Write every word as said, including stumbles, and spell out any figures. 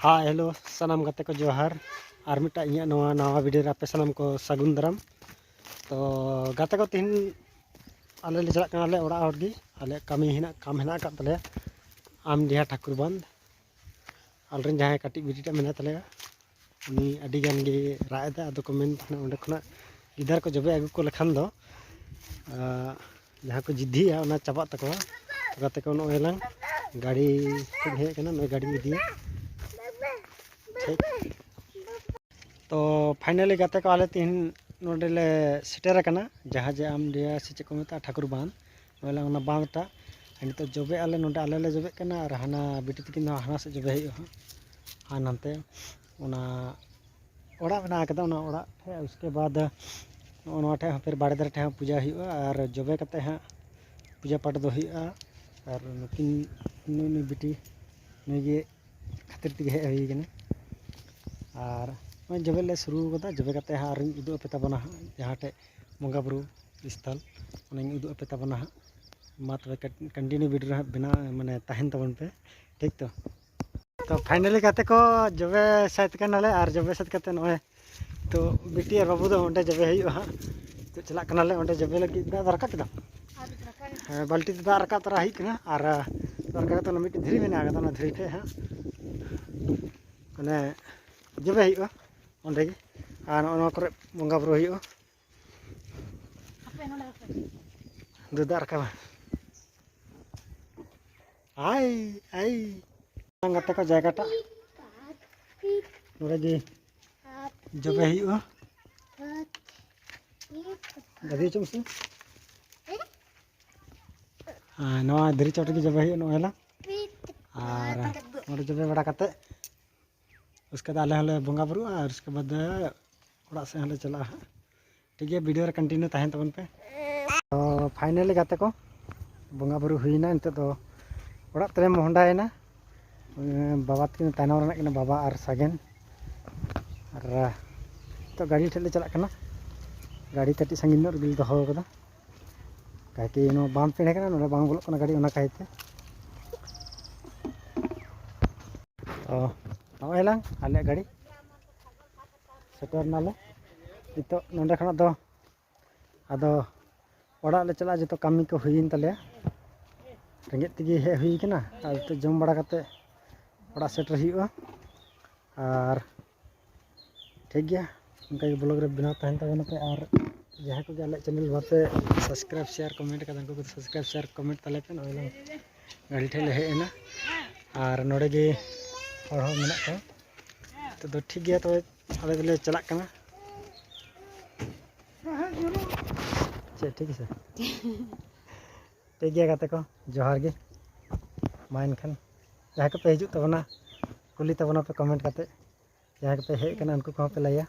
ᱦᱟᱭ, hello, ᱥᱟᱱᱟᱢ ᱜᱟᱛᱮ ᱠᱚ ᱡᱚᱦᱟᱨ᱾ ᱟᱨ ᱢᱤᱫᱴᱟᱝ ᱤᱧᱟᱹᱜ ᱱᱚᱣᱟ ᱱᱟᱣᱟ ᱵᱷᱤᱰᱤᱭᱳ ᱨᱮ ᱟᱯᱮ ᱥᱟᱱᱟᱢ ᱠᱚ ᱥᱟᱹᱜᱩᱱ ᱫᱟᱨᱟᱢ᱾ ᱛᱚ ᱜᱟᱛᱮ ᱠᱚ, ᱛᱮᱦᱮᱧ ᱟᱞᱮ ᱞᱮ ᱪᱟᱞᱟᱜ ᱠᱟᱱᱟᱞᱮ ᱚᱲᱟᱜ ᱦᱚᱲ ᱜᱮ, ᱟᱞᱮᱭᱟᱜ ᱠᱟᱹᱢᱤ ᱦᱮᱱᱟᱜ, ᱠᱟᱢ ᱦᱮᱱᱟᱜ ᱟᱠᱟᱫ ᱛᱟᱞᱮᱭᱟ ᱟᱢᱰᱤᱦᱟ ᱴᱷᱟᱠᱩᱨ ᱵᱟᱸᱫᱷ᱾ ᱟᱞᱮᱨᱮᱱ ᱡᱟᱦᱟᱸᱭ ᱠᱟᱹᱴᱤᱡ ᱵᱤᱴᱤ ᱴᱟᱜ ᱢᱮᱱᱟᱭ ᱛᱟᱞᱮᱭᱟ, ᱩᱱᱤ ᱟᱹᱰᱤ ᱜᱟᱱ ᱜᱮ ᱨᱟᱜ ᱮᱫᱟ, ᱟᱫᱚ ᱠᱚ ᱢᱮᱱ ᱛᱟᱦᱮᱱᱟ ᱚᱸᱰᱮ ᱠᱷᱚᱱᱟᱜ ᱜᱤᱫᱟᱹᱨ ᱠᱚ ᱡᱚᱵᱮ ᱟᱹᱜᱩ ᱠᱚ ᱞᱮᱠᱷᱟᱱ ᱫᱚ, ᱟᱸ, ᱡᱟᱦᱟᱸ ᱠᱚ ᱡᱤᱫᱽᱫᱷᱤᱭᱟ ᱚᱱᱟ ᱪᱟᱵᱟᱜ ᱛᱟᱠᱚᱣᱟ᱾ ᱜᱟᱛᱮ ᱠᱚ, ᱱᱚᱜᱼᱚᱭ ᱞᱟᱝ ᱜᱟᱹᱰᱤ ᱠᱷᱚᱱ ᱦᱮᱡ ᱟᱠᱟᱱᱟ, ᱱᱚᱜᱼᱚᱭ ᱜᱟᱹᱰᱤᱧ ᱤᱫᱤᱭᱟ᱾ ᱴᱷᱤᱠ᱾ ᱛᱚ ᱯᱷᱟᱭᱱᱟᱞᱤ ᱜᱟᱛᱮ ᱠᱚ, ᱟᱞᱮ ᱛᱮᱦᱮᱧ ᱱᱚᱰᱮ ᱞᱮ ᱥᱮᱴᱮᱨ ᱟᱠᱟᱱᱟ, ᱡᱟᱦᱟᱸ ᱡᱮ ᱟᱢᱰᱤᱦᱟ ᱥᱮ ᱪᱮᱫ ᱠᱚ ᱢᱮᱛᱟᱜᱼᱟ, ᱴᱷᱟᱹᱠᱩᱨ ᱵᱟᱸᱫᱷ᱾ ᱱᱚᱜᱼᱚᱭ ᱞᱟᱝ ᱚᱱᱟ ᱵᱟᱸᱫᱷ ᱴᱟᱜ᱾ ᱟᱨ ᱱᱤᱛᱚᱜ ᱡᱚᱵᱮᱜ ᱟᱞᱮ, ᱱᱚᱰᱮ ᱟᱞᱮ ᱞᱮ ᱡᱚᱵᱮᱜ ᱠᱟᱱᱟ, ᱟᱨ ᱦᱟᱱᱟ ᱵᱤᱴᱤ ᱛᱟᱹᱠᱤᱱ ᱫᱚ ᱦᱟᱱᱟ ᱥᱮᱫ ᱡᱚᱵᱮ ᱦᱩᱭᱩᱜᱼᱟ ᱦᱟᱸᱜ᱾ ᱟᱨ ᱱᱟᱱᱛᱮ ᱚᱱᱟ ᱚᱲᱟᱜ ᱢᱮᱱᱟᱜ ᱟᱠᱟᱫᱟ, ᱚᱱᱟ ᱚᱲᱟᱜ ᱴᱷᱮᱡ᱾ ᱩᱥᱠᱮ ᱵᱟᱫ ᱱᱚᱜᱼᱚ ᱱᱚᱣᱟ ᱴᱷᱮᱡ ᱦᱚᱸ, ᱯᱷᱤᱨ ᱵᱟᱲᱮ ᱫᱟᱨᱮ ᱴᱷᱮᱡ ᱦᱚᱸ ᱯᱩᱡᱟᱹ ᱦᱩᱭᱩᱜᱼᱟ, ᱟᱨ ᱡᱚᱵᱮ ᱠᱟᱛᱮ ᱦᱟᱸᱜ ᱯᱩᱡᱟᱹ ᱯᱟᱴ ᱫᱚ ᱦᱩᱭᱩᱜᱼᱟ᱾ ᱟᱨ ᱱᱩᱠᱤᱱ, ᱱᱩᱭ, ᱱᱩᱭ ᱵᱤᱴᱤ, ᱱᱩᱭ ᱜᱮ ᱠᱷᱟᱹᱛᱤᱨ ᱛᱮᱜᱮ ᱦᱮᱡ ᱦᱩᱭ ᱠᱟᱱᱟ᱾ ᱟᱨ ᱱᱚᱜᱼᱚᱭ ᱡᱚᱵᱮ ᱞᱮ ᱥᱩᱨᱩ ᱠᱟᱫᱟ, ᱡᱚᱵᱮ ᱠᱟᱛᱮ ᱦᱟᱸᱜ ᱟᱨᱤᱧ ᱩᱫᱩᱜ ᱟᱯᱮ ᱛᱟᱵᱚᱱᱟ ᱦᱟᱸᱜ, ᱡᱟᱦᱟᱸ ᱴᱷᱮᱡ ᱵᱚᱸᱜᱟ ᱵᱩᱨᱩ ᱥᱛᱷᱚᱞ, ᱚᱱᱟᱧ ᱩᱫᱩᱜ ᱟᱯᱮ ᱛᱟᱵᱚᱱᱟ ᱦᱟᱸᱜ᱾ ᱢᱟ ᱛᱚᱵᱮ ᱠᱟᱱᱴᱤᱱᱤᱭᱩ ᱵᱷᱤᱰᱤᱭᱳ ᱨᱮ ᱦᱟᱸᱜ ᱵᱮᱱᱟᱣ, ᱢᱟᱱᱮ ᱛᱟᱦᱮᱱ ᱛᱟᱵᱚᱱ ᱯᱮ, ᱴᱷᱤᱠ ᱛᱚ? ᱛᱚ ᱯᱷᱟᱭᱱᱟᱞᱤ ᱜᱟᱛᱮ ᱠᱚ, ᱡᱚᱵᱮ ᱥᱟᱹᱛ ᱠᱟᱱᱟᱞᱮ, ᱟᱨ ᱡᱚᱵᱮ ᱥᱟᱹᱛ ᱠᱟᱛᱮ ᱱᱚᱜᱼᱚᱭ ᱛᱚ ᱵᱤᱴᱤ ᱟᱨ ᱵᱟᱹᱵᱩ ᱫᱚ ᱚᱸᱰᱮ ᱡᱚᱵᱮ ᱦᱩᱭᱩᱜᱼᱟ ᱦᱟᱸᱜ᱾ ᱛᱚ ᱪᱟᱞᱟᱜ ᱠᱟᱱᱟᱞᱮ ᱚᱸᱰᱮ ᱡᱚᱵᱮ ᱞᱟᱹᱜᱤᱫ᱾ ᱫᱟᱜ ᱫᱚ ᱨᱟᱠᱟᱵ ᱠᱮᱫᱟᱢ? ᱦᱮᱸ, ᱵᱟᱹᱞᱴᱤ ᱛᱮ ᱫᱟᱜ ᱨᱟᱠᱟᱵ ᱛᱚᱨᱟ ᱦᱩᱭᱩᱜ ᱠᱟᱱᱟ᱾ ᱟᱨ, ᱟᱨ ᱨᱟᱠᱟᱵ ᱠᱟᱛᱮ ᱚᱱᱟ ᱢᱤᱫᱴᱮᱱ ᱫᱷᱤᱨᱤ ᱢᱮᱱᱟᱜ ᱟᱠᱟᱫᱟ, ᱚᱱᱟ ᱫᱷᱤᱨᱤ ᱴᱷᱮᱡ ᱦᱟᱸᱜ ᱢᱟᱱᱮ ᱡᱚᱵᱮ ᱦᱩᱭᱩᱜᱼᱟ ᱚᱸᱰᱮ ᱜᱮ᱾ ᱟᱨ ᱱᱚᱜᱼᱚ ᱱᱚᱣᱟ ᱠᱚᱨᱮ ᱵᱚᱸᱜᱟ ᱵᱩᱨᱩ ᱦᱩᱭᱩᱜᱼᱟ᱾ ᱫᱩ ᱫᱟᱜ ᱨᱟᱠᱟᱵᱟ᱾ ᱟᱭ, ᱟᱭ᱾ ᱜᱟᱛᱮ ᱠᱚ, ᱡᱟᱭᱜᱟᱴᱟᱜ ᱱᱚᱰᱮ ᱜᱮ ᱡᱚᱵᱮ ᱦᱩᱭᱩᱜᱼᱟ᱾ ᱜᱟᱹᱰᱤ ᱦᱚᱪᱚ ᱢᱮᱥᱮ᱾ ᱦᱮᱸ, ᱱᱚᱣᱟ ᱫᱷᱤᱨᱤ ᱪᱚᱴ ᱨᱮᱜᱮ ᱡᱚᱵᱮ ᱦᱩᱭᱩᱜᱼᱟ, ᱱᱚᱜᱼᱚᱭ ᱞᱟᱝ᱾ ᱟᱨ ᱱᱚᱰᱮ ᱡᱚᱵᱮ ᱵᱟᱲᱟ ᱠᱟᱛᱮ, ᱩᱥᱠᱮ ᱵᱟᱫ ᱟᱞᱮ ᱦᱚᱸᱞᱮ ᱵᱚᱸᱜᱟ ᱵᱩᱨᱩᱜᱼᱟ, ᱟᱨ ᱩᱥᱠᱮ ᱵᱟᱫ ᱚᱲᱟᱜ ᱥᱮᱫ ᱦᱚᱸᱞᱮ ᱪᱟᱞᱟᱜᱼᱟ ᱦᱟᱸᱜ᱾ ᱴᱷᱤᱠ ᱜᱮᱭᱟ, ᱵᱷᱤᱰᱤᱭᱳ ᱨᱮ ᱠᱚᱱᱴᱤᱱᱤᱭᱩ ᱛᱟᱦᱮᱱ ᱛᱟᱵᱚᱱ ᱯᱮ᱾ ᱛᱚ ᱯᱷᱟᱭᱱᱟᱞᱤ ᱜᱟᱛᱮ ᱠᱚ, ᱵᱚᱸᱜᱟ ᱵᱩᱨᱩ ᱦᱩᱭᱱᱟ, ᱱᱤᱛᱚᱜ ᱫᱚ ᱚᱲᱟᱜ ᱛᱮᱞᱮ ᱢᱚᱦᱰᱟᱭᱮᱱᱟ᱾ ᱵᱟᱵᱟ ᱛᱟᱹᱠᱤᱱ ᱛᱟᱭᱱᱚᱢ ᱨᱮ ᱢᱮᱱᱟᱜ ᱠᱤᱱᱟ, ᱵᱟᱵᱟ ᱟᱨ ᱥᱟᱜᱮᱱ᱾ ᱟᱨ ᱱᱤᱛᱚᱜ ᱜᱟᱹᱰᱤ ᱴᱷᱮᱡ ᱞᱮ ᱪᱟᱞᱟᱜ ᱠᱟᱱᱟ, ᱜᱟᱹᱰᱤ ᱠᱟᱹᱴᱤᱡ ᱥᱟᱺᱜᱤᱧ ᱧᱚᱜ ᱨᱮᱜᱮ ᱞᱮ ᱫᱚᱦᱚ ᱠᱟᱫᱟ, ᱠᱟᱭᱠᱤ ᱱᱚᱣᱟ ᱵᱟᱢ ᱯᱮᱲᱮ ᱠᱟᱱᱟ, ᱱᱚᱰᱮ ᱵᱟᱝ ᱵᱚᱞᱚᱜ ᱠᱟᱱᱟ ᱜᱟᱹᱰᱤ, ᱚᱱᱟ ᱠᱷᱟᱹᱛᱤᱨ ᱛᱮ᱾ ᱛᱚ ᱱᱚᱜᱼᱚᱭ ᱞᱟᱝ ᱟᱞᱮᱭᱟᱜ ᱜᱟᱹᱰᱤ ᱥᱮᱴᱮᱨ ᱱᱟᱞᱮ᱾ ᱱᱤᱛᱚᱜ ᱱᱚᱸᱰᱮ ᱠᱷᱚᱱᱟᱜ ᱫᱚ ᱟᱫᱚ ᱚᱲᱟᱜ ᱞᱮ ᱪᱟᱞᱟᱜᱼᱟ, ᱡᱚᱛᱚ ᱠᱟᱹᱢᱤ ᱠᱚ ᱦᱩᱭᱮᱱ ᱛᱟᱞᱮᱭᱟ᱾ ᱨᱮᱸᱜᱮᱡ ᱛᱮᱜᱮ ᱦᱮᱡ ᱦᱩᱭ ᱠᱟᱱᱟ, ᱟᱨ ᱱᱤᱛᱚᱜ ᱡᱚᱢ ᱵᱟᱲᱟ ᱠᱟᱛᱮ ᱚᱲᱟᱜ ᱥᱮᱴᱮᱨ ᱦᱩᱭᱩᱜᱼᱟ᱾ ᱟᱨ ᱴᱷᱤᱠ ᱜᱮᱭᱟ, ᱚᱱᱠᱟᱜᱮ ᱵᱞᱚᱜ ᱨᱮ ᱵᱮᱱᱟᱣ ᱛᱟᱦᱮᱱ ᱛᱟᱵᱚᱱᱟ ᱯᱮ᱾ ᱟᱨ ᱡᱟᱦᱟᱸᱭ ᱠᱚᱜᱮ ᱟᱞᱮᱭᱟᱜ ᱪᱮᱱᱮᱞ ᱵᱟᱯᱮ ᱥᱟᱵᱥᱠᱨᱟᱭᱤᱵ, ᱥᱮᱭᱟᱨ, ᱠᱚᱢᱮᱱᱴ ᱠᱟᱫᱟ, ᱩᱱᱠᱩ ᱠᱚᱫᱚ ᱥᱟᱵᱥᱠᱨᱟᱭᱤᱵ, ᱥᱮᱭᱟᱨ, ᱠᱚᱢᱮᱱᱴ ᱛᱟᱞᱮ ᱯᱮ᱾ ᱱᱚᱜᱼᱚᱭ ᱞᱟᱝ ᱜᱟᱹᱰᱤ ᱴᱷᱮᱡ ᱞᱮ ᱦᱮᱡ ᱮᱱᱟ, ᱟᱨ ᱱᱚᱰᱮ ᱜᱮ ᱦᱚᱲ ᱦᱚᱸ ᱢᱮᱱᱟᱜ ᱠᱚᱣᱟ᱾ ᱱᱤᱛᱚᱜ ᱫᱚ ᱴᱷᱤᱠ ᱜᱮᱭᱟ, ᱛᱚᱵᱮ ᱟᱞᱮ ᱫᱚᱞᱮ ᱪᱟᱞᱟᱜ ᱠᱟᱱᱟ᱾ ᱪᱮᱫ ᱴᱷᱤᱠ ᱜᱮᱥᱮ? ᱴᱷᱤᱠ ᱜᱮᱭᱟ ᱜᱟᱛᱮ ᱠᱚ, ᱡᱚᱦᱟᱨ ᱜᱮ᱾ ᱢᱟ ᱮᱱᱠᱷᱟᱱ ᱡᱟᱦᱟᱸᱭ ᱠᱚᱯᱮ ᱦᱤᱡᱩᱜ ᱛᱟᱵᱚᱱᱟ, ᱠᱩᱞᱤ ᱛᱟᱵᱚᱱᱟ ᱯᱮ ᱠᱚᱢᱮᱱᱴ ᱠᱟᱛᱮ᱾ ᱡᱟᱦᱟᱸᱭ ᱠᱚᱯᱮ ᱦᱮᱡ ᱟᱠᱟᱱᱟ, ᱩᱱᱠᱩ ᱠᱚᱦᱚᱸ ᱯᱮ ᱞᱟᱹᱭᱟ᱾